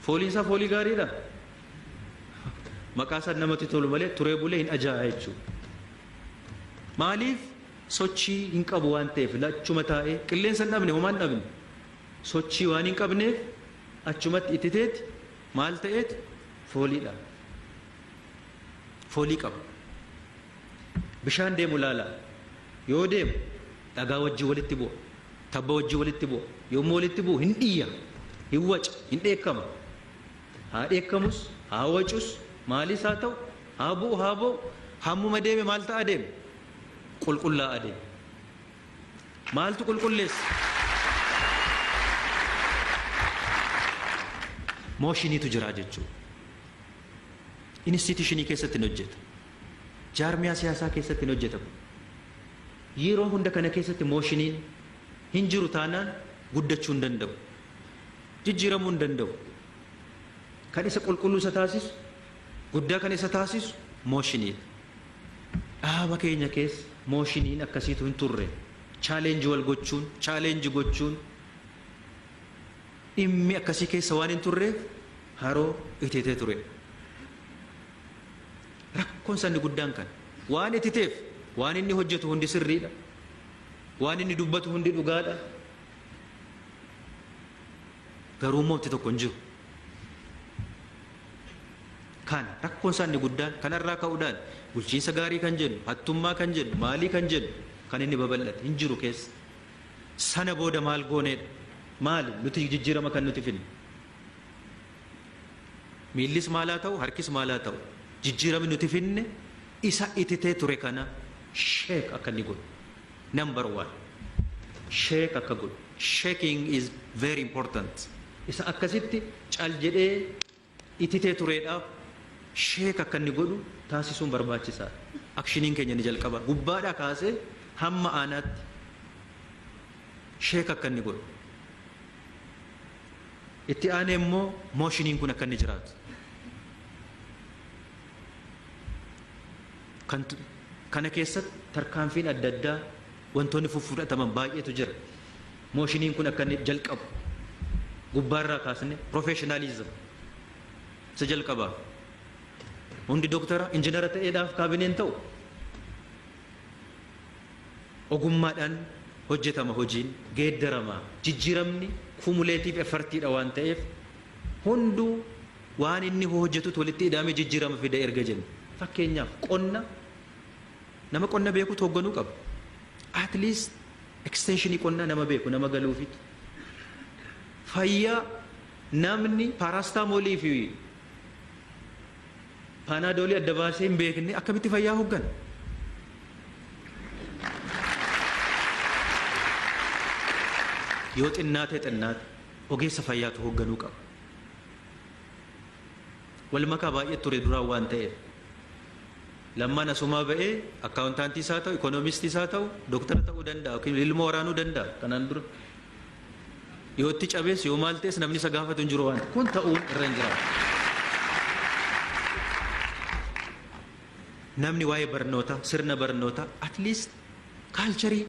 Fooliin isaa foolii gaariidha. Maqaa isaan namatti tolu malee turee bulee hin ajaa'a jechuudha. Maaliif sochii hin qabu waan ta'eef achuma taa'ee qilleensa hin dhabne homaa hin dhabne sochii waan hin qabneef achumatti ittiteeti maal ta'eet fooliidha. Foolii qaba. Bishaan deemu laala. Yoo deemu dhagaa wajjin walitti bu'a. Tabba wajjin walitti bu'a. Yommuu walitti bu'u hin dhiyya, hin waca, hin dheekkama. Haa dheekkamus, haa wacus, maalis haa ta'u, haa bu'u, haa bo'u, hammuma deeme maal ta'a deeme? Qulqullaa'aa deeme. Maaltu qulqulleessa? Motioniitu jira jechuudha. Institutionii keessatti hin hojjeta. Jaarmiyaa siyaasaa keessatti hin hojjetamu. Yeroo hunda kana keessatti motioniin hin jiru taanaan guddachuu hin danda'u. Jijjiiramuu hin danda'u. Kan isa qulqulluu isa taasisu, guddaa kan isa taasisu motioniidha. Dhaaba keenya keessa motioniin akkasiitu hin turre. Challenge wal gochuun, challenge gochuun dhimmi akkasii keessa waan hin turreef haroo ititee ture. Rakkoon sanni guddaan kan waan ititeef waan inni hojjetu hundi sirriidha. Waan inni dubbatu hundi dhugaadha. Garuu moofti tokko hin jiru. Kana rakkoon sanni guddaan kanarraa ka'uudhaan bulchiinsa gaarii kan jennu, hattummaa kan jennu, maalii kan jennu kan inni babal'ate hin jiru keessa. Sana booda maal gooneedha? Maali nuti jijjiirama kan nuti finne? Miillis maal haa ta'u, harkis maal haa ta'u, jijjiiramni nuti finne isa ititee ture kana shake akka inni godhu. Number one, shake akka godhu. Shaking is very important. Isa akkasitti cal jedhee ititee tureedhaaf shake akka inni godhu taasisuun barbaachisaadha. Actioniin keenya ni jalqaba. Gubbaadhaa kaasee hamma aanaatti shake akka inni godhu. Itti aanee immoo motioniin kun akka inni jiraatu. Kana keessatti tarkaanfiin adda addaa wantoonni fudhataman baay'eetu jira. Motioniin kun akka inni jalqabu. Gubbaarraa kaasne professionalism isa jalqabaa. Hundi dooktara, injinara ta'eedhaaf kaabineen ta'u. Ogummaadhaan hojjetama hojiin geeddarama. Jijjiiramni cumulative effortiidha waan ta'eef hunduu waan inni hojjetutu walitti hidhamee jijjiirama fida erga jenna. Fakkeenyaaf qonna nama qonna beekutu hoogganuu qaba. At least extensionii qonnaa nama beeku nama galuufitu. Fayyaa namni paracetamolii fi Panadolii adda baasee hin beekne akkamitti fayyaa hooggana? Yoo xinnaate xinnaate ogeessa fayyaatu hoogganuu qaba. Wal makaa baay'ee ture duraan waan ta'eef. Lammaan asumaa ba'ee accountantii isaa ta'u, economistii isaa ta'u, dooktara ta'uu danda'a yookiin ilma waraanuu danda'a kanaan dura. Yoo itti cabees yoo maal ta'es namni isa gaafatu hin jiru waan kun ta'uun irra hin jiraatu. Namni waa'ee barnoota, sirna barnoota, at least culturii